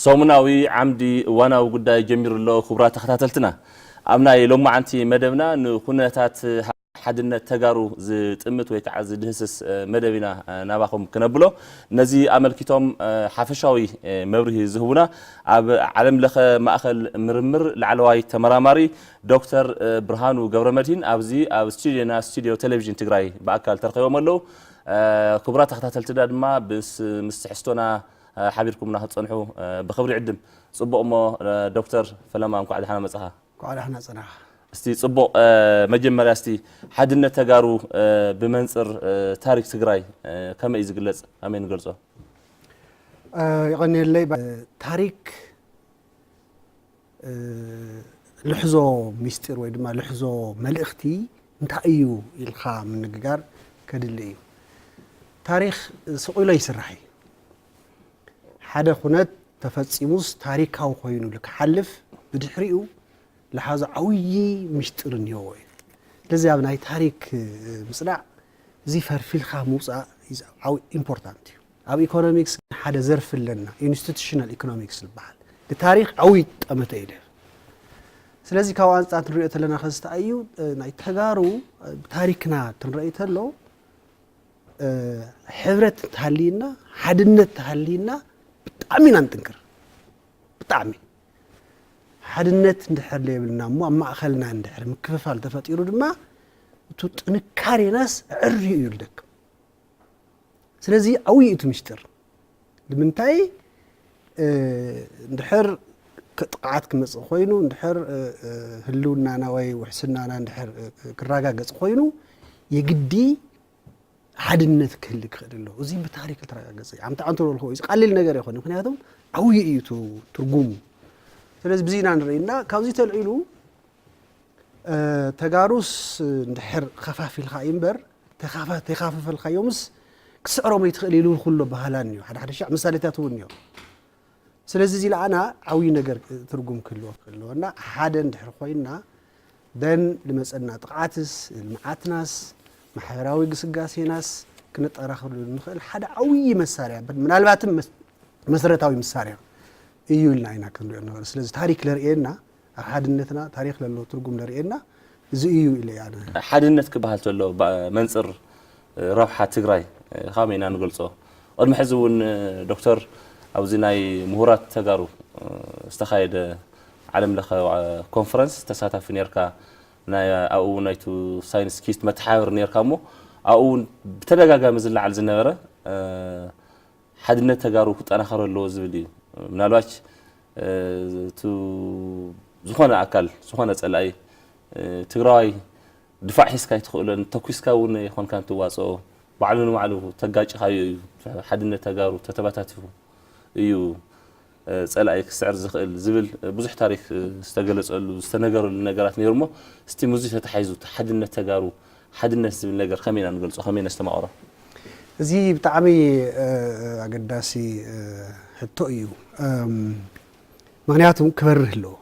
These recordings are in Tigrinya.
ሰሙናዊ ዓምዲ እዋናዊ ጉዳይ ጀሚሩ ኣሎ። ክቡራት ተኸታተልትና፣ ኣብ ናይ ሎማዓንቲ መደብና ንኩነታት ሓድነት ተጋሩ ዝጥምት ወይ ከዓ ዝድህስስ፣ እ፣ መደብ ኢና፣ እ፣ ናባኹም ክነብሎ። ነዚ ኣመልኪቶም፣ እ፣ ሓፈሻዊ፣ እ፣ መብርሂ ዝህቡና ኣብ ዓለም ለኸ ማእኸል ምርምር ላዕለዋይ ተመራማሪ ዶክተር፣ እ፣ ብርሃኑ ገብረመድህን ኣብዚ ኣብ ስቱዲዮና፣ ስቱዲዮ ቴሌቪዥን ትግራይ ብኣካል ተረኺቦም ኣለዉ። እ፣ ክቡራት ተኸታተልትና ድማ ምስ፣ ምስ ትሕዝቶና፣ እ፣ ሓቢርኩምና ክትጸንሑ፣ እ፣ ብኽብሪ ይዕድም። ጽቡቕ እሞ፣ እ፣ ዶክተር ፈለማ እንኳዕ ደሓና መጻኻ። እንኳዕ ደሓና ጸናኻ። እስቲ ጽቡቕ፣ እ፣ መጀመርያ እስቲ ሓድነት ተጋሩ፣ እ፣ ብመንጽር፣ እ፣ ታሪክ ትግራይ፣ እ፣ ከመይ እዩ ዝግለጽ? ከመይ ንገልጾ? እ፣ የቐንየለይ። ባ-፣ ታሪክ፣ እ፣ ልሕዞ ሚስጢር ወይ ድማ ልሕዞ መልእኽቲ እንታይ እዩ ኢልካ ምንግጋር ከድሊ እዩ። ታሪኽ ስቕ ኢሉ ኣይስራሕ እዩ። ሓደ ኩነት ተፈጺሙስ ታሪካዊ ኮይኑ ክሓልፍ ብድሕሪኡ ልሓዞ ዓብዪ ምሽጥር እኒኦዎ እዩ። ስለዚ ኣብ ናይ ታሪክ፣ እ፣ ምጽናዕ እዚ ፈርፊልካ ምውጻእ is ዓብዪ ኢምፖርታንት እዩ። ኣብ ኢኮኖሚክስ ሓደ ዘርፊ ኣለና፣ ኢንስቲቱሽናል ኢኮኖሚክስ ዝበሃል። ንታሪክ ዓብዪ ጠመተ እዩ። ስለዚ ካብ ኣንጻር ክንሪኦ ተለና ከዚ እንታይ እዩ፣ እ፣ ናይ ተጋሩ፣ እ፣ ብታሪክና ክንርኢ ተሎ፣ እ፣ ሕብረት እንተሃልይና፣ ሓድነት እንተሃልይና ብጣዕሚ ኢና ንጥንክር። ብጣዕሚ። ሓድነት እንድሕር ዘይብልና እሞ ኣብ ማእኸልና እንድሕር ምክፍፋል ተፈጢሩ ድማ እቲ ጥንካሬናስ ዕርዩ እዩ ዝደክም። ስለዚ ዓብዪ እዩ እቲ ምስጢር። ንምንታይ፣ እ፣ እንድሕር ክ-፣ ጥቕዓት ክመጽእ ኮይኑ፣ እንድሕር፣ እ፣ እ፣ ህልውናና ወይ ውሕስናና እንድሕር፣ እ፣ እ፣ ክረጋገጽ ኮይኑ፣ የግዲ ሓድነት ክህሉ ክኽእል ኣለዎ። እዚ ብታሪክ ዝተረጋገጸ እዩ። ኣምታ ኣንተ በልክዎ፣ እዚ ቀሊል ነገር ኣይኮነ። ምክንያቱም ዓብዪ እዩ እቲ ትርጉሙ። ስለዚ ብዚ ኢና ንርኢ እና ካብዚ ተልዒሉ፣ እ፣ ተጋሩስ እንድሕር ከፋፊልካ እዩ እምበር፣ ተኻፋ-፣ ተኻፈፈልካዮምስ ክስዕሮም ኣይትኽእል ኢሉ ኩሎ ባህላን እዩ። ሓደ ሓደ ሻዕ ምሳሌታት እውን እኒኦ። ስለዚ እዚ ለኣና ዓብዪ ነገር ትርጉም ክህልዎ ክህልዎ እና ሓደ እንድሕር ኮይንና ደን ልመጸና ጥቕዓትስ፣ ልምዓትናስ፣ ማሕበራዊ ግስጋሴናስ ክነጠራኽርሉ ንኽእል ሓደ ዓብዪ መሳርያ፣ ምናልባትም መስ-፣ መሰረታዊ መሳርያ እዩ ኢልና ኢና ክንሪኦ ንኽእል። ስለዚ ታሪክ ለርእየና፣ ኣብ ሓድነትና ታሪክ ለለዎ ትርጉም ለርእየና እዚ እዩ ኢለ እየ ኣነ። ሓድነት ክበሃል ተሎ ባ-፣ መንጽር ረብሓ ትግራይ፣ እ፣ ከመይ ኢና ንገልጾ? ቅድሚ ሕዚ እውን፣ እ፣ ዶክተር፣ ኣብዚ ናይ ምሁራት ተጋሩ፣ እ፣ ዝተኻየደ ዓለም ለኸ፣ እ፣ ኮንፈረንስ ተሳታፊ ነርካ። ናይ ኣብኡ እውን ናይቱ ሳይንስ ኪስት መተሓባበሪ ነርካ እሞ ኣብኡ እውን ብተደጋጋሚ ዝለዓል ዝነበረ፣ እ፣ ሓድነት ተጋሩ ክጠናኸር ኣለዎ ዝብል እዩ። ምናልባች፣ እ፣ እቱ ዝኾነ ኣካል፣ ዝኾነ ጸላኢ፣ እ፣ ትግራዋይ ድፋዕ ሒዝካ ኣይትኽእሎን፣ ተኲስካ እውን ኣይኮንካን ትዋጽኦ፣ ባዕሉ ንባዕሉ ተጋጭኻዮ እዩ። ሓድነት ተጋሩ ተተባታቲፉ እዩ፣ እ፣ ጸላኢ ክስዕር ዝኽእል ዝብል፣ እ፣ ብዙሕ ታሪክ፣ እ፣ ዝተገለጸሉ፣ ዝተነገረሉ ነገራት ነይሩ እሞ፣ እስቲ ምስዚ ተተሓሒዙ፣ እቲ ሓድነት ተጋሩ፣ ሓድነት ዝብል ነገር ከመይ ኢና ንገልጾ? ከመይ ነስተማቕሮ? እዚ ብጣዕሚ፣ እ፣ ኣገዳሲ፣ እ፣ ሕቶ እዩ። እም፣ ምኽንያቱ ክበርህ ኣለዎ።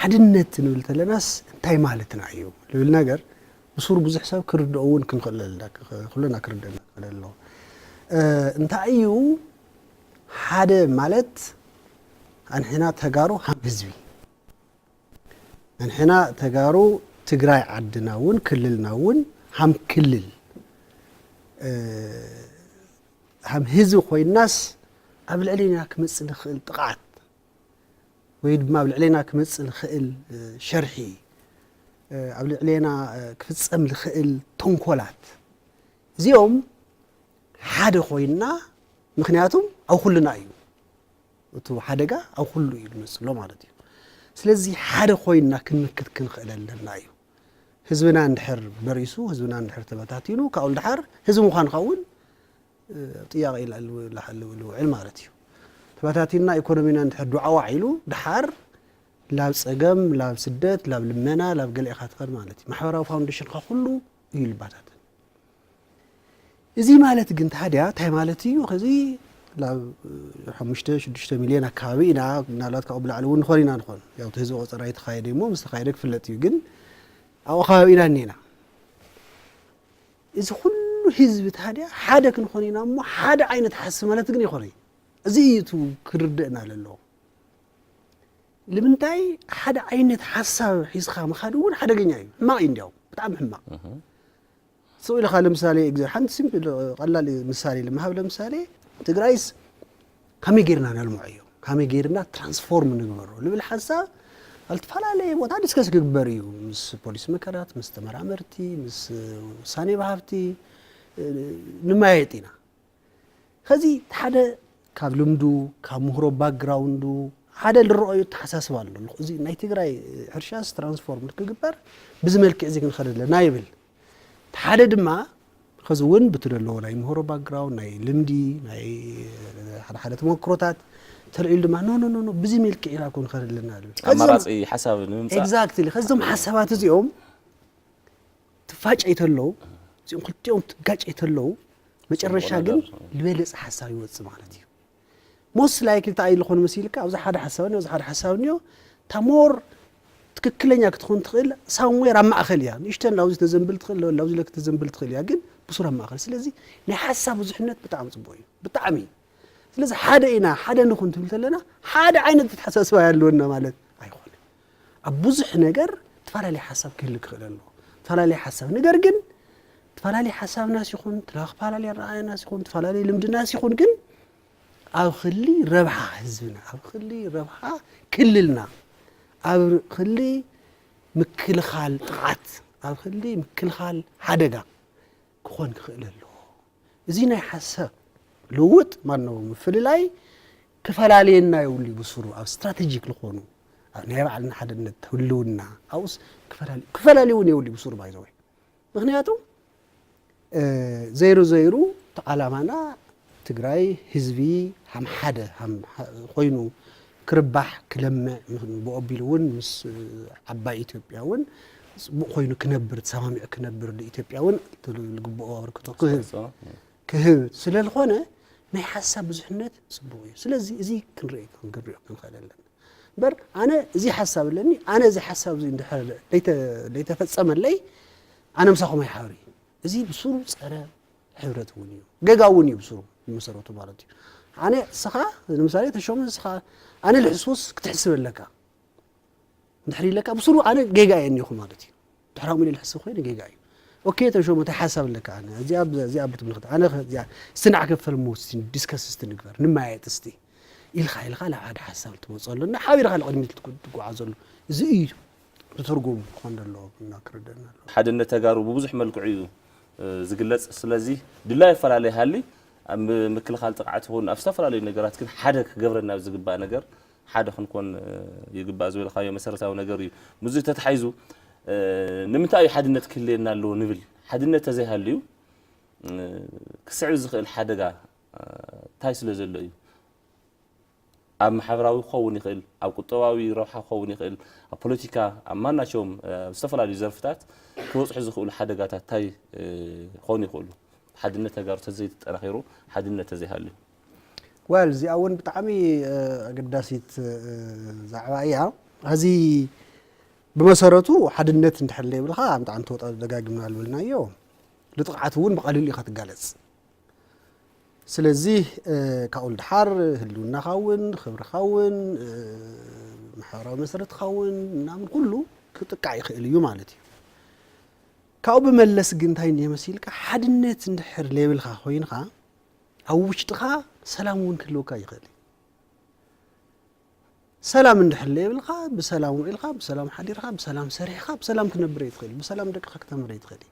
ሓድነት ክንብል ተለናስ እንታይ ማለትና እዩ? ልብል ነገር ብሱሩ ብዙሕ ሰብ ክርድኦ እውን ክንኽእል ኣለና፣ ክኽ-፣ ኩልና ክርድአና ክኽእል ኣለዎ። እ፣ እንታይ እዩ ሓደ ማለት? ኣንሕና ተጋሩ ሃም ህዝቢ፣ ኣንሕና ተጋሩ ትግራይ ዓድና እውን ክልልና እውን ሃም ክልል፣ እ፣ ሃም ህዝቢ ኮይናስ ኣብ ልዕሌና ክመጽእ ንኽእል ጥቕዓት ወይ ድማ ኣብ ልዕሌና ክመጽእ ንኽእል፣ እ፣ ሸርሒ፣ እ፣ ኣብ ልዕሌና፣ እ፣ ክፍጸም ዝኽእል ተንኮላት እዚኦም ሓደ ኮይና፣ ምክንያቱም ኣብ ኩልና እዩ። እቲ ሓደጋ ኣብ ኩሉ እዩ ዝመጽእ ኣሎ ማለት እዩ። ስለዚ ሓደ ኮይና ክንምክት ክንኽእል ኣለና እዩ። ህዝብና እንድሕር በሪሱ፣ ህዝብና እንድሕር ተበታቲኑ፣ ካብኡ ንደሓር ህዝቢ ምዃንካ እውን፣ እ፣ ኣብ ጥያቄ ይልዓል፣ ይልዓል፣ ይውዕል ማለት እዩ። ተበታቲንና ኢኮኖሚና እንድሕር ዱዓዋዕ ኢሉ፣ ደሓር ላብ ጸገም፣ ላብ ስደት፣ ላብ ልመና፣ ላብ ገለ ኢኻ ትኸድ ማለት እዩ። ማሕበራዊ ፋውንዴሽንካ ኩሉ እዩ ልባታተን። እዚ ማለት ግን ታዲያ እንታይ ማለት እዩ? ከዚ ላብ ሓሙሽተ ሽዱሽተ ሚልዮን ኣካባቢ ኢና፣ ምናልባት ካብኡ ብላዕሊ እውን ንኾን ኢና ንኾን። ያው እቲ ህዝቢ ቆጸራ ኣይተኻየደ እሞ፣ ምስ ተኻየደ ክፍለጥ እዩ። ግን ኣብኡ ከባቢ ኢና እኒና። እዚ ኩሉ ህዝቢ ታዲያ ሓደ ክንኾን ኢና እሞ ሓደ ዓይነት ሓስብ ማለት ግን ይኾነ። እዚ እዩ እቲ ክርደእና ለለዎ። ንምንታይ ሓደ ዓይነት ሓሳብ ሒዝካ ምኻድ እውን ሓደገኛ እዩ። ሕማቕ እዩ እንዲያው፣ ብጣዕሚ ሕማቕ። ስቕ ኢልኻ ለምሳሌ፣ እግዘ-፣ ሓንቲ ሲምፕል፣ ቀላል ምሳሌ ልምሃብ። ለምሳሌ ትግራይስ ከመይ ጌርና ነልምዖ እዩ፣ ከመይ ጌርና ትራንስፎርም ንግበሮ ልብል ሓሳብ ኣብ ዝተፈላለየ ቦታ ዲስከስ ክግበር እዩ። ምስ ፖሊሲ መከራት፣ ምስ ተመራመርቲ፣ ምስ ውሳኔ ወሃብቲ፣ እ፣ ንመያየጥ ኢና። ከዚ ሓደ ካብ ልምዱ፣ ካብ ምህሮ ባክግራውንዱ ሓደ ልረኣዩ ኣተሓሳስባ ኣሎ። እዚ ናይ ትግራይ ሕርሻስ ትራንስፎርም ክግበር ብዚ መልክዕ እዚ ክንኸድ ኣለና ይብል። እቲ ሓደ ድማ ከዚ እውን ብቲ ዘለዎ ናይ ምህሮ ባክግራውንድ፣ ናይ ልምዲ፣ ናይ ሓደ ሓደ ተመክሮታት ተልዒሉ ድማ ኖ ኖ ኖ ኖ ብዚ መልክዕ ኢና እኮ ንኸድ ኣለና ይብል። ከዚ ኣማራፂ ሓሳብ ንምምፃእ ኤግዛክትሊ። ከዚም ሓሳባት እዚኦም ትፋጨይ ተለዉ፣ እዚኦም ክልቲኦም ትጋጨይ ተለዉ፣ መጨረሻ ጽቡቕ ግን ነገር። ዝበለጸ ሓሳብ ይወጽእ ማለት እዩ። ሞስት ላይክሊ እንታይ ኢሉ ኾን መሲልካ፣ ኣብዚ ሓደ ሓሳብ እኒኦ፣ ኣብዚ ሓደ ሓሳብ እኒኦ፣ እታ ሞር ትክክለኛ ክትኾን ትኽእል ሳምዌር ኣብ ማእኸል እያ። ንእሽተን ላውዚ ተዘንብል ትኽእል፣ ላውዚ ለክ ተዘንብል ትኽእል እያ፣ ግን ብሱር ኣብ ማእኸል። ስለዚ ናይ ሓሳብ ብዙሕነት ብጣዕሚ ጽቡቕ እዩ፣ ብጣዕሚ። ስለዚ ሓደ ኢና፣ ሓደ ንኹን ትብል ተለና፣ ሓደ ዓይነት ኣተሓሳስባ ያለወና ማለት ኣይኾነን። ኣብ ብዙሕ ነገር ተፈላለየ ሓሳብ ክህሉ ክኽእል ኣለዎ። ተፈላለየ ሓሳብ፣ ነገር ግን ተፈላለየ ሓሳብናስ ይኹን፣ ተፈላለየ ኣረኣእያናስ ይኹን፣ ተፈላለየ ልምድናስ ይኹን፣ ግን ኣብ ክሊ ረብሓ ህዝብና፣ ኣብ ክሊ ረብሓ ክልልና፣ ኣብ ክሊ ምክልኻል ጥቕዓት፣ ኣብ ክሊ ምክልኻል ሓደጋ ክኾን ክኽእል ኣለዎ። እዚ ናይ ሓሳብ ልውውጥ፣ ማነው፣ ምፍልላይ ክፈላልየና የብሉ ብሱሩ። ኣብ ስትራቴጂክ ዝኾኑ፣ ኣብ ናይ ባዕልና ሓድነት፣ ህልውና፣ ኣብኡስ ክፈላሊ-፣ ክፈላሊ እውን የብሉ ብሱሩ፣ ባይ ዘ ወይ። ምኽንያቱ፣ እ፣ ዘይሩ ዘይሩ እቲ ዓላማና ትግራይ ህዝቢ ሃም ሓደ፣ ሃም ሓ-፣ ኮይኑ ክርባሕ፣ ክለምዕ፣ ም-፣ ብኡ ኣቢሉ እውን ምስ፣ እ፣ ዓባይ ኢትዮጵያ እውን ጽቡቕ ኮይኑ ክነብር፣ ተሰማሚዑ ክነብር፣ ንኢትዮጵያ እውን እቲ ልግብኦ ኣበርክቶ ክህብ፣ ኣስተዋጽኦ። ክህብ ስለ ዝኾነ ናይ ሓሳብ ብዙሕነት ጽቡቕ እዩ። ስለዚ እዚ ክንርኢ፣ ክንሪኦ ክንኽእል ኣለና። እምበር ኣነ እዚ ሓሳብ ኣለኒ፣ ኣነ እዚ ሓሳብ እዚ እንድሕር ለይተ-፣ ለይተፈጸመለይ ኣነ ምሳኹም ኣይሓብር እዩ። እዚ ብሱሩ ጸረ ሕብረት እውን እዩ። ጌጋ እውን እዩ ብሱሩ ብመሰረቱ ማለት እዩ። ኣነ እስኻ ንምሳሌ ተሾመ እስኻ ኣነ ልሕስውስ ክትሕስብ ኣለካ። እንድሕር ኢለካ ብሱሩ ኣነ ጌጋ እየ እኒኹ ማለት እዩ። ድሕራኡ ኢለ ልሕስብ ኮይነ ጌጋ እዩ። ኦኬ ተሾመ እንታይ ሓሳብ ኣለካ? ኣነ እዚኣ ብ-፣ እዚኣ ብትምልክት ኣነ ኸ-፣ እዚኣ እስቲ ንዓ ከፈል እሞ እስቲ ዲስከስ እስቲ ንግበር፣ ንመያየጥ እስቲ ኢልካ ኢልካ ናብ ሓደ ሓሳብ ትመፅእ ኣሎ እና ሓቢርካ ንቕድሚት ትጉ-፣ ትጓዓዘሉ። እዚ እዩ እቲ ትርጉም ክኾን ዘለዎ እና ክርደአና ኣለዎ። ሓድነት ተጋሩ ብብዙሕ መልክዑ እዩ፣ እ፣ ዝግለጽ። ስለዚ ድላይ ኣፈላለይ ሃሊ ኣብ ም-፣ ምክልኻል ጥቕዓት ይኹን ኣብ ዝተፈላለዩ ነገራት ግን ሓደ ክገብረና ኣብ ዝግባእ ነገር ሓደ ክንኮን፣ እ፣ ይግባእ ዝበልካዮ መሰረታዊ ነገር እዩ። ምስዚ ተታሒዙ፣ እ፣ ንምንታይ እዩ ሓድነት ክህልየና ኣለዎ ንብል? ሓድነት ተዘይሃልዩ፣ እ፣ ክስዕብ ዝኽእል ሓደጋ፣ እ፣ እንታይ ስለ ዘሎ እዩ? ኣብ ማሕበራዊ ክኸውን ይኽእል፣ ኣብ ቁጠባዊ ረብሓ ክኸውን ይኽእል፣ ኣብ ፖለቲካ፣ ኣብ ማናቸውም፣ እ፣ ኣብ ዝተፈላለዩ ዘርፍታት ክበጽሑ ዝኽእሉ ሓደጋታት እንታይ፣ እ፣ ክኾኑ ይኽእሉ? ሓድነት ተጋሩ ተዘይተጠናኺሩ፣ ሓድነት ተዘይሃልዩ። ወል፣ እዚኣ እውን ብጣዕሚ፣ እ፣ ኣገዳሲት፣ እ፣ ዛዕባ እያ። ሕዚ ብመሰረቱ ሓድነት እንድሕር ዘይብልካ፣ ብጣዕሚ ተወጣ ደጋጊምና ዝበልናዮ፣ ንጥቕዓት እውን ብቐሊሉ ኢኻ ትጋለጽ። ስለዚ፣ እ፣ ካብኡ ንድሓር ህልውናኻ እውን፣ ክብርኻ እውን፣ እ፣ ማሕበራዊ መሰረትኻ እውን ምናምን ኩሉ ክጥቃዕ ይኽእል እዩ ማለት እዩ። ካብኡ ብመለስ ግን እንታይ እንድየ መሲልካ፣ ሓድነት እንድሕር ዘይብልካ ኮይንካ፣ ኣብ ውሽጥኻ ሰላም እውን ክህልወካ ይኽእል እዩ። ሰላም እንድሕር ዘይብልካ፣ ብሰላም ውዒልካ፣ ብሰላም ሓዲርካ፣ ብሰላም ሰሪሕካ፣ ብሰላም ክትነብር ኣይትኽእል፣ ብሰላም ደቅኻ ክተምህር ኣይትኽእል።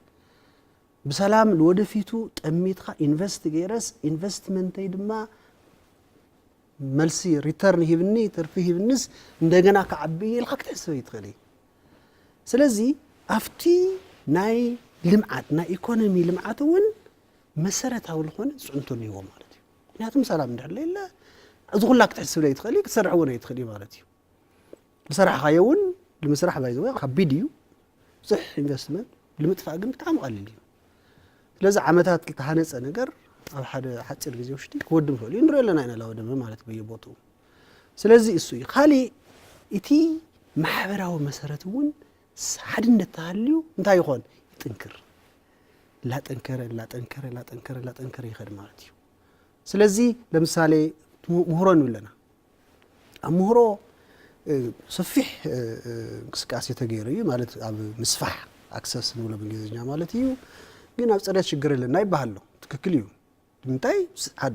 ብሰላም ንወደፊቱ ጠሚትካ ኢንቨስት ገይረስ፣ ኢንቨስትመንተይ ድማ መልሲ ሪተርን ሂብኒ፣ ትርፊ ሂብንስ እንደገና ክዓቢ ኢልካ ክትሕስብ ኣይትኽእል እዩ። ስለዚ ኣብቲ ናይ ልምዓት፣ ናይ ኢኮኖሚ ልምዓት እውን መሰረታዊ ዝኾነ ፅዕንቶ እኒህዎ ማለት እዩ። ምክንያቱም ሰላም እንድሕር የለ፣ እዚ ኩላ ክትሕስብ ኣይትኽእል እዩ፣ ክትሰርሕ እውን ኣይትኽእል እዩ ማለት እዩ። ዝሰራሕካዮ እውን ንምስራሕ ባይ ዘ ወይ ከቢድ እዩ። ብዙሕ ኢንቨስትመንት ንምጥፋእ ግን ብጣዕሚ ቀሊል እዩ። ስለዚ ዓመታት ዝተሃነፀ ነገር ኣብ ሓደ ሓፂር ግዜ ውሽጢ ክወድም ይኽእል እዩ። ንሪኦ ኣለና ኢና ላወደመ ማለት በየቦትኡ። ስለዚ እሱ እዩ። ካሊእ እቲ ማሕበራዊ መሰረት እውን ስ-፣ ሓድነት ተሃልዩ እንታይ ይኾን? ይጥንክር። ላጠንከረ ላጠንከረ ላጠንከረ ላጠንከረ ይኸድ ማለት እዩ። ስለዚ ለምሳሌ ምህሮ ንብለና ኣብ ምህሮ ሰፊሕ እንቅስቃሴ ተገይሩ እዩ ማለት ኣብ ምስፋሕ ኣክሰስ ንብሎ ብእንግሊዝኛ ማለት እዩ። ግን ኣብ ፅሬት ሽግር ኣለና ይበሃል ኣሎ። ትክክል እዩ። ንምንታይ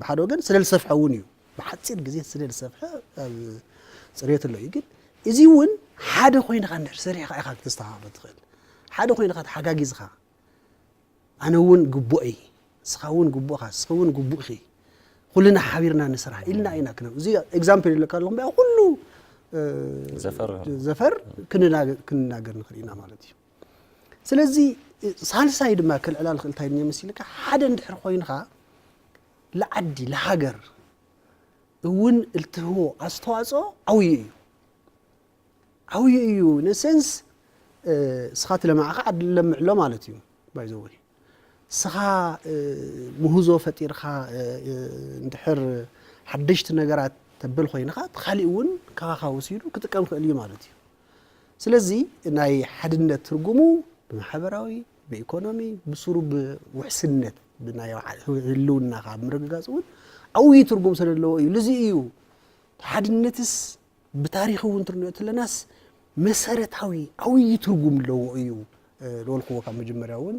ሓደ ወገን ስለ ዝሰፍሐ እውን እዩ። ብሓፂር ግዜ ስለ ዝሰፍሐ ኣብ ፅሬት ኣሎ እዩ። ግን እዚ እውን ሓደ ኮይንካ እንድሕር ሰሪሕካ ኢኻ ክተስተኻኽሎ ትኽእል። ሓደ ኮይንካ ተሓጋጊዝካ ኣነ እውን ግቡእይ፣ ንስኻ እውን ግቡእኻ፣ ንስኺ እውን ግቡእኺ፣ ኩልና ሓቢርና ንስራሕ ኢልና ኢና ክነብ እዚ ኤግዛምፕል ኢለካ ኣለኹ እምበያ ኩሉ ዘፈር ዘፈር ክንናገር ክንናገር ንኽእል ኢና ማለት እዩ። ስለዚ ሳልሳይ ድማ ክልዕላ ልኽእል እንታይ እኒኦ መሲልካ ሓደ እንድሕር ኮይንኻ ልዓዲ ልሃገር እውን እልትህቦ ኣስተዋፅኦ ዓብዩ እዩ። ዓብዩ እዩ። ነሰንስ ስኻ ትለማዕኻ ዓዲ ለምዕሎ ማለት እዩ። ባይዘወይ ስኻ ምህዞ ፈጢርካ እንድሕር ሓደሽቲ ነገራት ተብል ኮይንካ እቲ ካሊእ እውን ካባካ ወሲዱ ክጥቀም ክእል እዩ ማለት እዩ። ስለዚ ናይ ሓድነት ትርጉሙ ብማሕበራዊ ብኢኮኖሚ ብስሩ ብውሕስነት ብናይ ህልውናካ ምርግጋፅ እውን ዓብይ ትርጉም ስለለዎ እዩ። ልዚ እዩ ሓድነትስ ብታሪኽ እውን ትርንዮ ትለናስ መሰረታዊ ዓብይ ትርጉም ኣለዎ እዩ ዝበልክዎ ካብ መጀመርያ እውን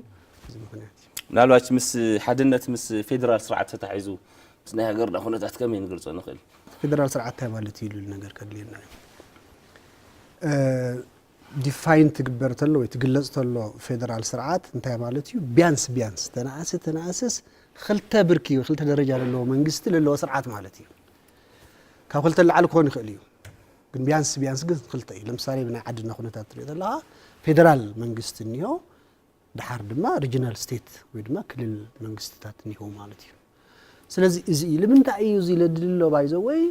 እዚ ምክንያት እዩ። ምናልባች ምስ ሓድነት ምስ ፌደራል ስርዓት ተታሒዙ ምስ ናይ ሃገርና ኩነታት ከመይ ንገልፆ ንኽእል? ፌደራል ስርዓት እንታይ ማለት እዩ ልብል ነገር ከድልየና እዩ። ዲፋይን ትግበር ተሎ ወይ ትግለፅ ተሎ ፌደራል ስርዓት እንታይ ማለት እዩ? ቢያንስ ቢያንስ ተነኣሰ ተነኣሰስ ክልተ ብርኪ ክልተ ደረጃ ዘለዎ መንግስቲ ለለዎ ስርዓት ማለት እዩ። ካብ ክልተ ላዕሊ ክኾን ይኽእል እዩ፣ ግን ቢያንስ ቢያንስ ግን ክልተ እዩ። ለምሳሌ ብናይ ዓድና ኩነታት ትሪኦ ዘለኻ ፌደራል መንግስቲ እኒሆ፣ ደሓር ድማ ሪጅናል ስቴት ወይ ድማ ክልል መንግስትታት እኒሆ ማለት እዩ። ስለዚ እዚ እዩ ንምንታይ እዩ እዚ ለድልሎ ባይዘወይ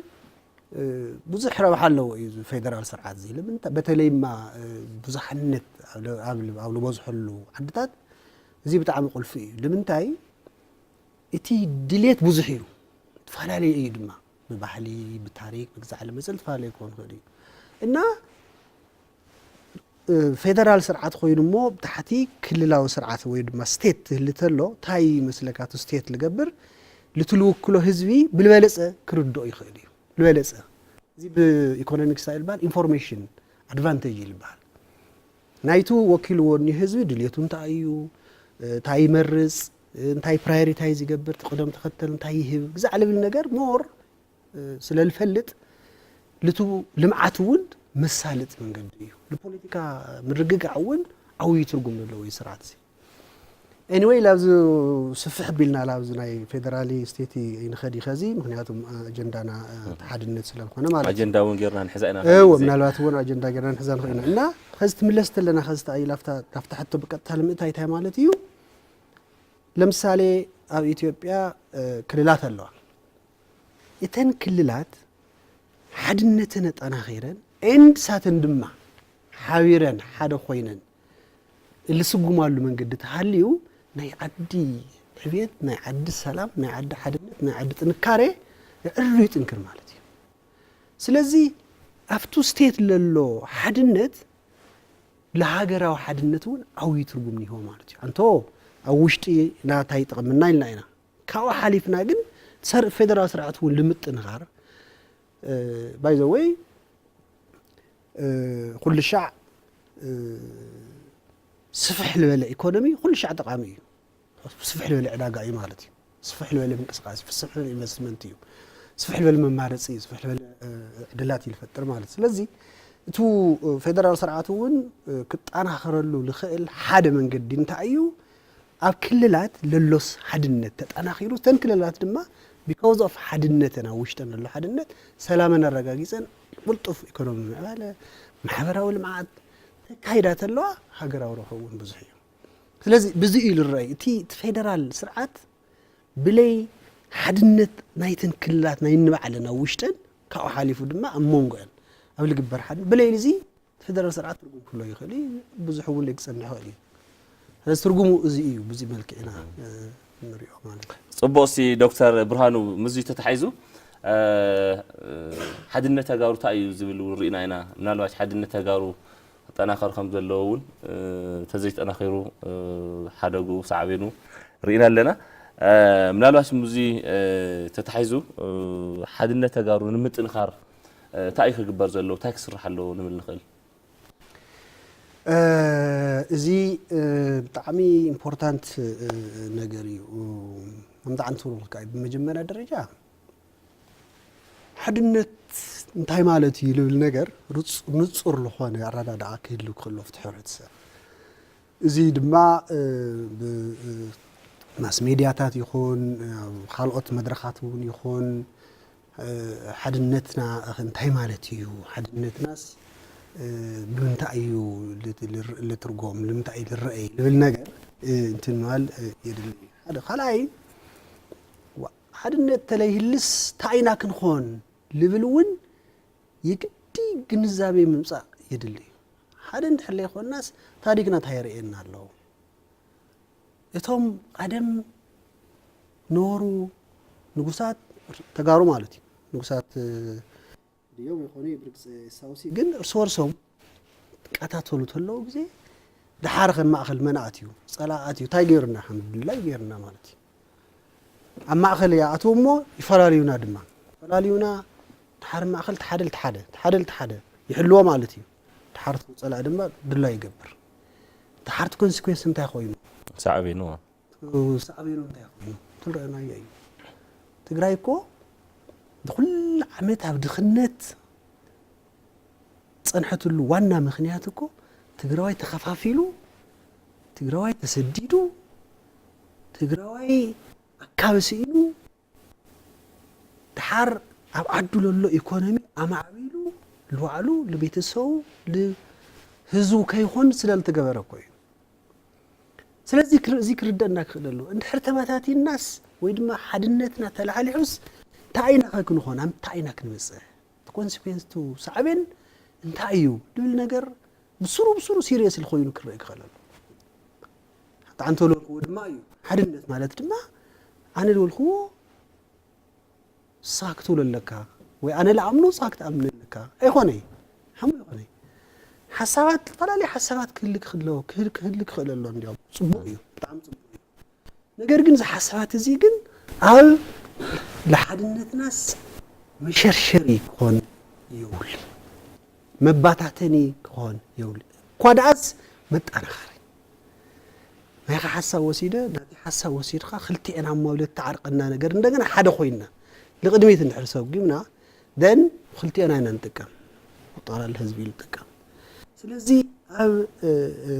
ብዙሕ ረብሓ ኣለዎ እዩ ፌደራል ስርዓት እዚ ንምንታይ በተለይማ ብዙሓነት ኣብ ዝበዝሐሉ ዓድታት እዚ ብጣዕሚ ቁልፊ እዩ። ንምንታይ እቲ ድሌት ብዙሕ እዩ፣ ተፈላለየ እዩ ድማ ብባህሊ ብታሪክ ብግዛዕ ለመፅል ተፈላለየ ክኾን ይኽእል እዩ እና ፌደራል ስርዓት ኮይኑ እሞ ብታሕቲ ክልላዊ ስርዓት ወይ ድማ ስቴት ትህሊ ተሎ እንታይ ይመስለካ እቲ ስቴት ልገብር ልትልውክሎ ህዝቢ ብልበለፀ ክርድኦ ይኽእል እዩ። ዝበለፀ እዚ ብኢኮኖሚክስ እንታይ ይልበሃል ኢንፎርሜሽን ኣድቫንቴጅ ይልበሃል። ናይቱ ወኪልዎ እኒ ህዝቢ ድልየቱ እንታይ እዩ፣ እንታይ ይመርፅ፣ እንታይ ፕራዮሪታይዝ ይገብር፣ ቅደም ተኸተል እንታይ ይህብ ግዛዕ ልብል ነገር ሞር ስለ ልፈልጥ ልቱ ልምዓት እውን መሳልጥ መንገዲ እዩ። ንፖለቲካ ምርግጋዕ እውን ዓብይ ትርጉም ዘለዎ እዩ ስርዓት እዚ። ኤኒወይ ላብዚ ስፍሕ ቢልና ላብዚ ናይ ፌደራሊ ስቴቲ ይንኸድ ይኸዚ ምክንያቱም ኣጀንዳና ተሓድነት ስለልኮነ ማለት እዩ። ኣጀንዳ እውን ጌርና ንሕዛ ኢና እወ ምናልባት እውን ኣጀንዳ ጌርና ንሕዛ ንኽእል ኢና እና ኸዚ ትምለስ ተለና ኸዚ ተኣይ ላፍታ ላፍታ ሕቶ ብቀጥታ ልምእታይ እንታይ ማለት እዩ? ለምሳሌ ኣብ ኢትዮጵያ ክልላት ኣለዋ። እተን ክልላት ሓድነተን ኣጠናኺረን ኤንድ ሳተን ድማ ሓቢረን ሓደ ኮይነን ልስጉማሉ መንገዲ ተሃልዩ ናይ ዓዲ ዕብየት ናይ ዓዲ ሰላም ናይ ዓዲ ሓድነት ናይ ዓዲ ጥንካሬ ዕሩ ይጥንክር ማለት እዩ። ስለዚ ኣብቱ ስቴት ለሎ ሓድነት ለሃገራዊ ሓድነት እውን ዓብዪ ትርጉም እኒሆ ማለት እዩ። ኣንቶ ኣብ ውሽጢ ናታይ ይጠቕመና ኢልና ኢና ካብኡ ሓሊፍና ግን ፌደራል ስርዓት እውን ልምጥንኻር ባይዘወይ ኩሉ ሻዕ ስፍሕ ልበለ ኢኮኖሚ ኩሉ ሻዕ ጠቃሚ እዩ። ስፍሕ ልበለ ዕዳጋ እዩ ማለት እዩ። ስፍሕ ልበለ ምንቅስቃሴ ስፍሕ ልበለ ኢንቨስትመንት እዩ። ስፍሕ ልበለ መማረፂ እዩ። ስፍሕ ልበለ ዕድላት እዩ ልፈጥር ማለት ስለዚ እቱ ፌደራል ስርዓት እውን ክጠናኸረሉ ልኽእል ሓደ መንገዲ እንታይ እዩ? ኣብ ክልላት ለሎስ ሓድነት ተጠናኺሩ እተን ክልላት ድማ because of ሓድነተን ኣብ ውሽጠን ዘሎ ሓድነት ሰላመን ኣረጋጊፀን ቅልጡፍ ኢኮኖሚ ምዕባለ ማሕበራዊ ልምዓት ተካይዳ ተለዋ ሃገራዊ ረብሑ እውን ብዙሕ እዩ። ስለዚ ብዚ እዩ ልረኣይ እቲ ፌደራል ስርዓት ብለይ ሓድነት ናይተን ክልላት ናይ ንባዕለን ኣብ ውሽጠን ካብኡ ሓሊፉ ድማ ኣብ መንጎአን ኣብ ልግበር ሓድነት ብለይ እዚ ፌደራል ስርዓት ትርጉም ክህሎ ይኽእል እዩ፣ ብዙሕ እውን ለይክጸንሕ ይኽእል እዩ። ስለዚ ትርጉሙ እዚ እዩ፣ ብዚ መልክዕ ኢና ንሪኦ ማለት እዩ። ጽቡቕ፣ እስቲ ዶክተር ብርሃኑ ምስዚ ተታሒዙ ሓድነት ተጋሩ እንታይ እዩ ዝብል እውን ርኢና ኢና። ምናልባት ሓድነት ተጋሩ ክጠናኸር ከም ዘለዎ እውን፣ እ፣ ተዘይጠናኺሩ፣ እ፣ ሓደጉ ሳዕቤኑ ርኢና ኣለና። እ፣ ምናልባት ምስዚ፣ እ፣ ተታሒዙ፣ እ፣ ሓድነት ተጋሩ ንምጥንኻር፣ እ፣ እንታይ እዩ ክግበር ዘለዎ? እንታይ ክስራሕ ኣለዎ ንብል ንኽእል? እ፣ እዚ፣ እ፣ ብጣዕሚ ኢምፖርታንት፣ እ፣ ነገር እዩ። ከምጣዕሚ ትብሉ ከኣ ብመጀመርያ ደረጃ ሓድነት እንታይ ማለት እዩ ልብል ነገር ርጹ-፣ ንጹር ዝኾነ ኣረዳድኣ ክህሉ ክህሉ ኣብቲ ሕብረተሰብ። እዚ ድማ፣ እ፣ ብ-፣ እ፣ ማስ ሜድያታት ይኹን፣ ኣብ ካልኦት መድረኻት እውን ይኹን፣ እ፣ ሓድነትና እንታይ ማለት እዩ? ሓድነትናስ፣ እ፣ ብምንታይ እዩ ልት-፣ ልር-፣ ልትርጎም? ንምንታይ እዩ ልረኣይ? ልብል ነገር፣ እ፣ እንትን ምባል፣ እ፣ የድሊ። ሓደ፣ ካልኣይ፣ ዋ-፣ ሓድነት ተለይህልስ እንታይ ኢና ክንኾን? ልብል እውን የግዲ ግንዛቤ ምምጻእ የድሊ እዩ። ሓደ እንድሕር ዘይኮንናስ ታሪኽና እንታይ የርእየና ኣሎ? እቶም ቀደም ነበሩ ንጉሳት ተጋሩ ማለት እዩ። ንጉሳት፣ እ፣ ድዮም ይኾኑ ብርግጽ የስታውስ እዩ። ግን እርስ በርሶም ይቀታተሉ ተለዉ ግዜ ደሓር ከም ማእኸል መን ኣትዩ? ጸላኢ ኣትዩ። እንታይ ገይሩና? ከም ድላይ ገይሩና ማለት እዩ። ኣብ ማእኸል ይኣትዉ እሞ ይፈላልዩና ድማ። ይፈላልዩና፣ ደሓር ማእኸል ተሓደ ልተሓደ፣ ተሓደ ልተሓደ ይሕልዎ ማለት እዩ። ደሓር እቲ ጸላኢ ድማ ድላይ ይገብር። ደሓር እቲ ኮንሲኩዌንስ እንታይ ኮይኑ? ሳዕቤኑ። ሳዕቤኑ እንታይ ኮይኑ? ትረአናዮ እዩ። ትግራይ እኮ ንኹሉ ዓመት ኣብ ድኽነት ዝጸንሐትሉ ዋና ምኽንያት እኮ ትግራዋይ ተኸፋፊሉ፣ ትግራዋይ ተሰዲዱ፣ ትግራዋይ ኣካበ ስኢኑ፣ ደሓር ኣብ ዓዱ ለሎ ኢኮኖሚ ኣማዕቢሉ፣ ልባዕሉ፣ ልቤተሰቡ፣ ልህዝቡ ከይኾን ስለ ልተገበረ እኮ እዩ። ስለዚ ክር-፣ እዚ ክርደእና ክኽእል ኣለዎ። እንድሕር ተበታቲንናስ ወይ ድማ ሓድነትና ተላዕሊሑስ እንታይ ኢና ከ ክንኾን? ኣብ እንታይ ኢና ክንበጽሕ? እቲ ኮንሲኩዌንስ፣ እቲ ሳዕቤን እንታይ እዩ? ልብል ነገር ብስሩ ብስሩ ሲሪየስ ኮይኑ ክረአ ክኽእል ኣለዎ። ሓንቲ ኣንተ ዝበልክዎ ድማ እዩ። ሓድነት ማለት ድማ ኣነ ዝበልክዎ ንስኻ ክትብሎ ኣለካ፣ ወይ ኣነ ዝኣምኖ ንስኻ ክትኣምን ኣለካ። ኣይኮነይ። ሓሙ ኣይኮነይ። ሓሳባት፣ ዝተፈላለዩ ሓሳባት ክህልክ ክህልዎ፣ ክህል-፣ ክህልክ ክኽእል ኣሎ። እንዲያውም ጽቡቕ እዩ። ብጣዕሚ ጽቡቕ እዩ። ነገር ግን እዚ ሓሳባት እዚ ግን ኣብ ንሓድነትናስ መሸርሸሪ ክኾን የብሉን። መባታተኒ ክኾን የብሉን። እኳ ደኣስ መጣናኸሪ። ናይኻ ሓሳብ ወሲደ፣ ናተይ ሓሳብ ወሲድካ፣ ክልቲኤና እሞ ኣብ ልተዓርቀና ነገር እንደገና ሓደ ኮይንና ንቕድሚት እንድሕር ሰጒምና፣ ደን ክልቲኤና ኢና ንጥቀም። ጠቕላላ ህዝቢ እዩ ዝጥቀም። ስለዚ ኣብ፣ እ፣ እ፣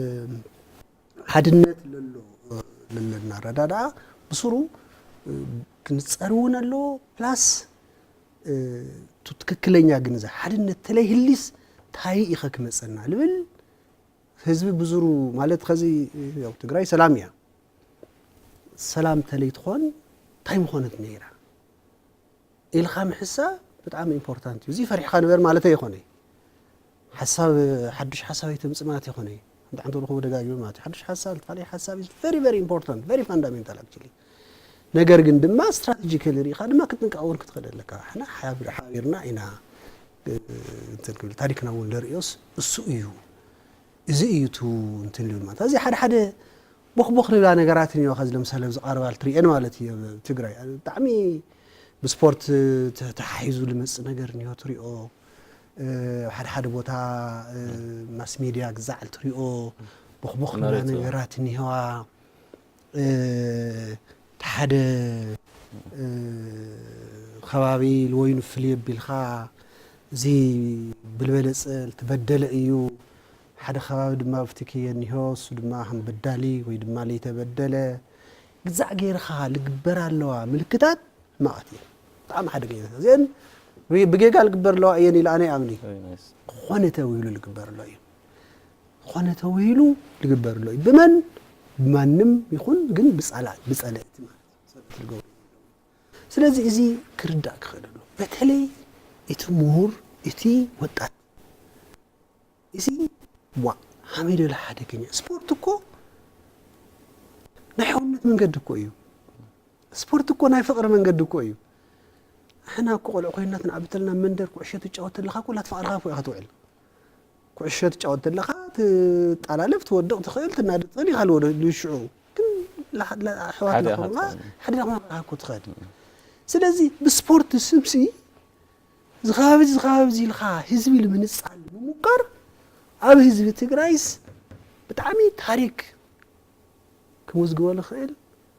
ሓድነት ለሎ፣ እ፣ ለለና ኣረዳድኣ ብስሩ፣ እ፣ ክንጸር እውን ኣለዎ። ፕላስ፣ እ፣ እቲ ትክክለኛ ግን እዚ ሓድነት ተለይህሊስ እንታይ ኢኸ ክመጸና ልብል ህዝቢ ብዙሩ ማለት ከዚ ያው ትግራይ ሰላም እያ። ሰላም ተለይትኾን እንታይ ምኾነት ነይራ ኢልኻ ምሕሳብ ብጣዕሚ ኢምፖርታንት እዩ። እዚ ፈሪሕኻ ንበር ማለት ኣይኾነ። ሓሳብ፣ ሓዱሽ ሓሳብ ኣይተምጽእ ማለት ኣይኾነ። እንተ ሓንቲ ልኹ ደጋጊሙ ማለት እዩ። ሓዱሽ ሓሳብ፣ ካልእ ሓሳብ is very, very important, very fundamental actually። ነገር ግን ድማ ስትራቴጂካሊ ርኢኻ ድማ ክትንቀቕ እውን ክትኽእል ኣለካ። ንሕና ሓብ-፣ ሓቢርና ኢና፣ እ፣ እንትን ክብል ታሪክና እውን ንርእዮስ እሱ እዩ። እዚ እዩ እቱ እንትን ልብል ማለት። እዚ ሓደ ሓደ ቦኽቦኽ ልብላ ነገራት እኒኦ፣ ከዚ ለምሳሌ ኣብዚ ቀረባ ትሪኤን ማለት እዩ ኣብ ትግራይ። ብጣዕሚ ብስፖርት ተ-፣ ተሓሒዙ ልመጽእ ነገር እኒኦ ትሪኦ። እ፣ ኣብ ሓደ ሓደ ቦታ፣ እ፣ ማስ ሜድያ ግዛዕ ትሪኦ፣ ቦኽቦኽ ልብላ መሬት፣ እ። ነገራት እኒሄዋ። እ፣ እቲ ሓደ፣ እ፣ ከባቢ ልወይኑ ፍልይ ኣቢልካ፣ እዚ ብልበለጸ ልተበደለ እዩ። ሓደ ከባቢ ድማ ኣብቲ ክየ እኒሆ፣ እሱ ድማ ከም በዳሊ ወይ ድማ ለይተበደለ። ግዛዕ ገይርኻ ልግበር ኣለዋ ምልክታት ሕማቓት እየን። ብጣዕሚ ሓደገኛታት። እዚአን ብ-፣ ብጌጋ ልግበር ኣለዋ እየን ኢለ ኣነ ይኣምን እየ። Very nice። ዝኾነ ተባሂሉ ልግበር ኣሎ እዩ። ዝኾነ ተባሂሉ ልግበር ኣሎ እዩ። ብመን? ብማንም ይኹን፣ ግን ብጸላ-፣ ብጸለእቲ ማለት እዩ። ጸለእቲ ልገብሩ። ስለዚ እዚ ክርዳእ ክኽእል ኣሎ። በተለይ እቲ ምሁር፣ እቲ ወጣት፣ እዚ ዋ፣ ሓመይ ደሎ ሓደገኛ። ስፖርት እኮ ናይ ሕውነት መንገዲ እኮ እዩ። ስፖርት እኮ ናይ ፍቕሪ መንገዲ እኮ እዩ። ንሕና እኮ ቆልዑ ኮይንና ትንዓቢ ተለና መንደር ኩዕሾ ትጫወት ተለኻ እኮ ላትፋቕርኻ እኮ ኢኻ ትውዕል። ኩዕሾ ትጫወት ተለኻ ትጠላለፍ፣ ትወድቕ ትኽእል፣ ትናደድ ትኽእል ኢኻ። ልወደ-፣ ልሽዑ ግን ለሓ-፣ ለ-፣ ኣሕዋትና ሓደ ኢኻ ኾንካ፣ ትኾን። ሓደ ኢኻ ኾንካ እኮ ትኸድ። ስለዚ ብስፖርት ስምሲ ዝኸባቢ፣ ዝኸባቢ እዚ ኢልካ ህዝቢ ንምንጻል ምሙካር ኣብ ህዝቢ ትግራይስ ብጣዕሚ ታሪክ ክምዝግቦ ዝኽእል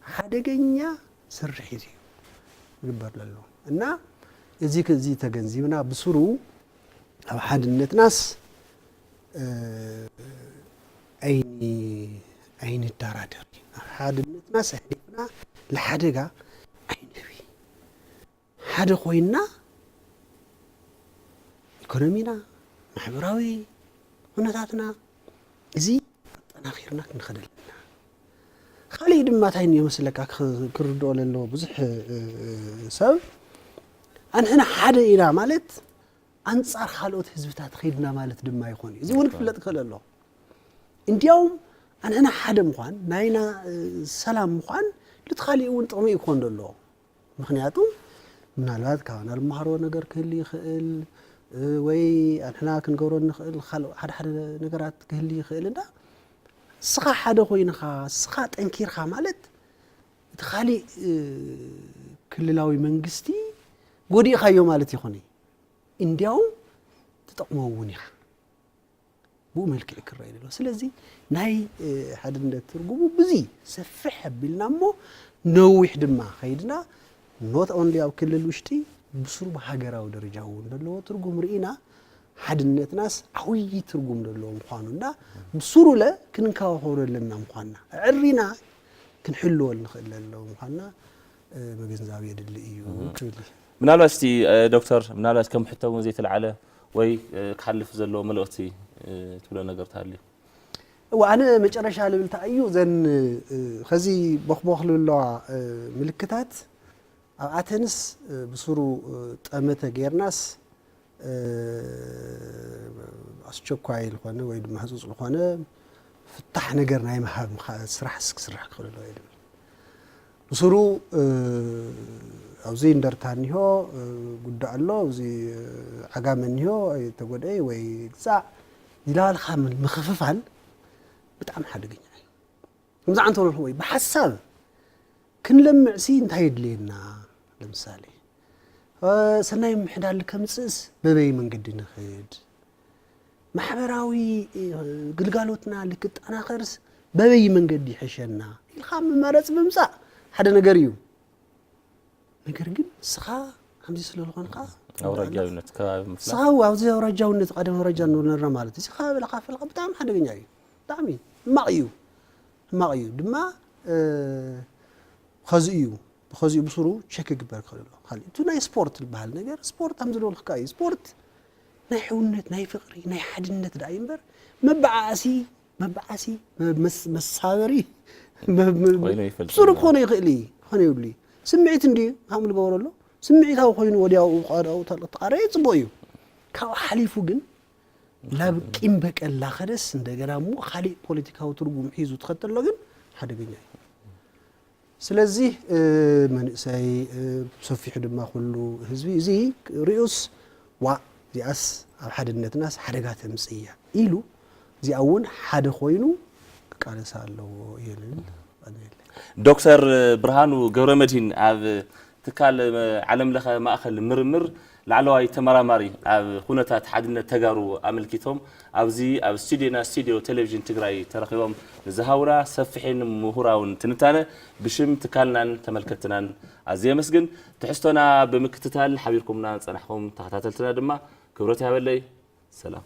ሓደገኛ ስርሒት እዩ ዝግበር ዘሎ። እና እዚ ክ-፣ እዚ ተገንዚብና ብስሩ ኣብ ሓድነትናስ፣ እ፣ ኣይኒ-፣ ኣይንደራደር። ኣብ ሓድነትናስ ኣሕሊፍና ለሓደጋ ኣይንህቢ። ሓደ ኮይንና ኢኮኖሚና፣ ማሕበራዊ ኩነታትና እዚ ኣጠናኺርና ክንኸድ ኣለና። ካልእ ድማ እንታይ እዩ መስለካ ክኽ-፣ ክርድኦ ለለዎ ብዙሕ፣ እ፣ እ፣ ሰብ፣ ኣንሕና ሓደ ኢና ማለት ኣንጻር ካልኦት ህዝብታት ኸይድና ማለት ድማ ይኾን እዩ። እዚ እውን ክፍለጥ ክኽእል ኣለዎ። እንዲያውም ኣንሕና ሓደ ምዃን፣ ናይና፣ እ፣ ሰላም ምዃን ልቲ ካሊእ እውን ጥቕሚ እዩ ክኾን ዘለዎ። ምኽንያቱ ምናልባት ካባና ልመሃርዎ ነገር ክህሊ ይኽእል፣ እ፣ ወይ ኣንሕና ክንገብሮ ንኽእል ካልእ ሓደ ሓደ ነገራት ክህሊ ይኽእል። እንዳ እስኻ ሓደ ኮይንኻ፣ እስኻ ጠንኪርካ ማለት እቲ ካሊእ፣ እ፣ ክልላዊ መንግስቲ ጎዲእኻዮ ማለት ይኾነ። እንዲያውም ትጠቕሞ እውን ኢኻ። ብኡ መልክዕ ክረአ ይደሎ። ስለዚ ናይ፣ እ፣ ሓድነት ትርጉሙ ብዙ ሰፍሕ ኣቢልና እሞ ነዊሕ ድማ ከይድና፣ not only ኣብ ክልል ውሽጢ ብስሩ ብሃገራዊ ደረጃ እውን ዘለዎ ትርጉም ርኢና፣ ሓድነትናስ ዓብዪ ትርጉም ዘለዎ ምዃኑ እና ብስሩ ለ ክንንከባኸቦ ኣለና ምዃንና ኣዕሪና ክንሕልወሉ ንኽእል ኣለዎ ምዃንና፣ እ፣ ምግንዛብ የድሊ እዩ እህ። ክብል እዩ። ምናልባት እስቲ፣ እ፣ ዶክተር፣ ምናልባት ከም ሕቶ እውን ዘይተልዓለ ወይ፣ እ፣ ክሓልፍ ዘለዎ መልእኽቲ፣ እ፣ ትብሎ ነገር ተሃልዩ? እወ፣ ኣነ መጨረሻ ልብል እንታይ እዩ፣ ዘን፣ እ፣ ኸዚ ቦኽቦኽ ልብለዋ፣ እ፣ ምልክታት ኣብኣተንስ፣ እ፣ ብስሩ፣ እ፣ ጠመተ ጌርናስ፣ እ፣ ኣስቸኳይ ዝኾነ ወይ ድማ ህጹጽ ዝኾነ ፍታሕ ነገር ናይ ምሃብ ምኻ-፣ ስራሕ ስ-፣ ክስራሕ ክኽእል ኣለዎ እየ ልብል። ብስሩ፣ እ፣ ኣብዚ እንደርታ እኒሆ፣ እ፣ ጉዳእ ኣሎ፣ ኣብዚ፣ እ፣ ዓጋመ እኒሆ፣ ኣይተጎድኤ ወይ ግዛዕ ኢላልካ ምን-፣ ምኽፍፋል ብጣዕሚ ሓደገኛ እዩ። ከምዚ ዓንተ ወይ ብሓሳብ ክንለምዕሲ እንታይ የድልየና? ለምሳሌ፣ እ፣ ሰናይ ምሕዳር ልከምጽእስ በበይ መንገዲ ንኽድ? ማሕበራዊ፣ እ፣ ግልጋሎትና ልክጠናኸርስ በበይ መንገዲ ይሕሸና? ኢልካ መማረጺ ምምጻእ ሓደ ነገር እዩ። ነገር ግን ንስኻ ከምዚ ስለ ዝኾንካ ኣውራጃዊነት ከባቢ ምፍላጥ። ንስኻ ኣብዚ ኣውራጃውነት፣ ቀደም ኣውራጃ ንብል ነርና ማለት እዩ። እዚ ከባቢ ኢልካ ፈልካ ብጣዕሚ ሓደገኛ እዩ። ብጣዕሚ ሕማቕ እዩ። ሕማቕ እዩ ድማ፣ እ፣ ኸዚ እዩ። ብኸዚኡ ብስሩ ቸክ ክግበር ክኽእል ኣሎ። ካልእ፣ እቲ ናይ ስፖርት ዝበሃል ነገር፣ ስፖርት ከም ዝበልኩካ እዩ። ስፖርት ናይ ሕውነት፣ ናይ ፍቕሪ፣ ናይ ሓድነት ደኣ እዩ እምበር፣ መበዓዓሲ፣ መበዓሲ፣ መ-፣ መስ-፣ መሳበሪ፣ መ-፣ መ-፣ ኮይኑ ይፈልጥ ብስሩ ኣሎ። ክኾነ ይኽእል እዩ፣ ክኾነ የብሉ እዩ። ስምዒት እንድዩ፣ ከምኡ ዝገበረሉ፣ ስምዒታዊ ኮይኑ ወዲያው ተቓረየ ጽቡቕ እዩ። ካብኡ ሓሊፉ ግን፣ ናብ ቂም በቀል ላኸደስ፣ እንደገና እሞ ካሊእ ፖለቲካዊ ትርጉም ሒዙ ትኸተሎ ግን ሓደገኛ እዩ። ስለዚህ፣ እ፣ መንእሰይ፣ እ፣ ሰፊሑ ድማ ኩሉ ህዝቢ እዚ ሪኡስ፣ "ዋእ፣ እዚኣስ ኣብ ሓድነትናስ ሓደጋ ተምጽእ እያ" ኢሉ፣ እዚኣ እውን ሓደ ኮይኑ ክቃለሳ ኣለዎ እየ ልብል። ቀንየለይ። ዶክተር ብርሃኑ ገብረመድህን ኣብ ትካል ዓለም ለኸ ማእኸል ምርምር ላዕለዋይ ተመራማሪ ኣብ ኩነታት ሓድነት ተጋሩ ኣመልኪቶም ኣብዚ ኣብ ስቱዲዮና፣ ስቱዲዮ ቴሌቪዥን ትግራይ ተረኺቦም ንዝሃቡና ሰፊሕን ምሁራውን ትንታነ ብሽም ትካልናን ተመልከትናን ኣዝየ የመስግን። ትሕዝቶና ብምክትታል ሓቢርኩምና ዝጸናሕኩም ተኸታተልትና ድማ ክብረት ይሃበለይ። ሰላም።